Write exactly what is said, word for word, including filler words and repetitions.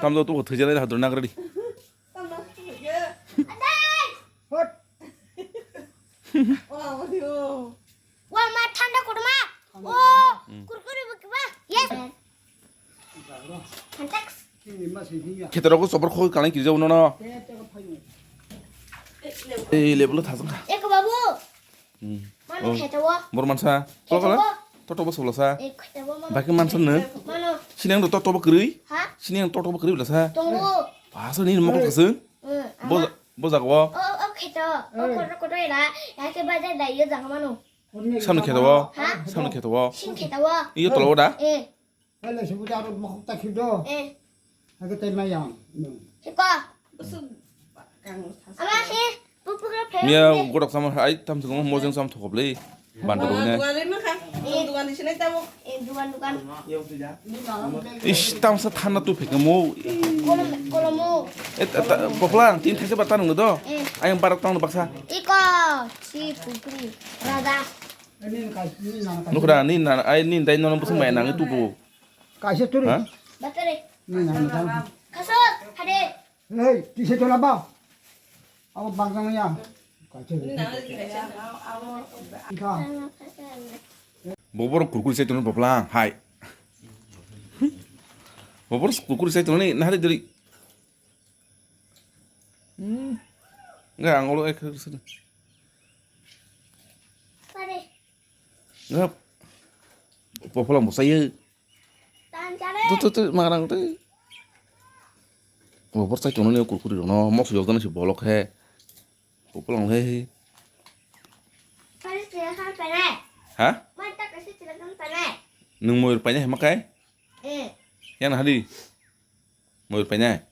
Tamjok tubo thwijak nai hadro nagradi. Hot. Wa ma thanda kotorma. O kurkure bo kiba. Yes. Thanks. Khetorok chopor khoi kalai kirjao nono. Ei level thajak kha. Eko babu. Hmm. Mano Oh. Kheto wo. Bor mansa. Kheto Tokala? Wo. Toto bo soblasa. Eh, kheto wo mano. Baki mansa no. Mano. Sini ang toto bo kwrwi? Ha? Sini ang toto bo kwrwi lasa. Tongo. Paso ni mokol kasung. Hmm, Bo ama. Bo jago. O, o kheto. O koto koto ila. Yake baja dai yo jaga mano. Samno kheto wo. Ha? Samno kheto wo. Sini kheto wo. Iyo tolo da. Eh. Hele subuda aro mokok ta khido. Eh. Hake tai mayang. No. Hiko. Ama he. Pupuk ra phe. Miya godok sama ai tam sung mojeng sam thokop le. Bandar ne. Dugan le makha. Dugan di sini tamo. Eh, dugan dugan. Is tam sa thana tu phek mo. Kolom kolomo. Eh, ta- ta- Poplang tin these ba tanung do. Eh. Ayang barak tang baksa. Iko. Si pupri. Raja. Ini kai ini nang kai. Nukra ni na ai ni dai nono busung mai nang tu bu. Kaisa turi. Ha? Batare. Ni nang nang. Kasot hade. Hei, tise tola ba. Abo bakjang ya. Kaisa. Ika. Bobor kurkuri sai tunu boplang hai. Bobor kurkuri sai tunu ni nahari diri. Hmm. Enggak, ang ulo ek. Pare. Enggak. Popolang bosai. Tan chale. Tu tu tu mangrang tu. Bobor sai tunu ni kurkuri no mok yok dan si bolok he. Popolang he. Pare sila kan pare. Ha? Mata kasi sila kan pare. Nung moyur panya he makai? Eh. Yang hadi. Moyur panya.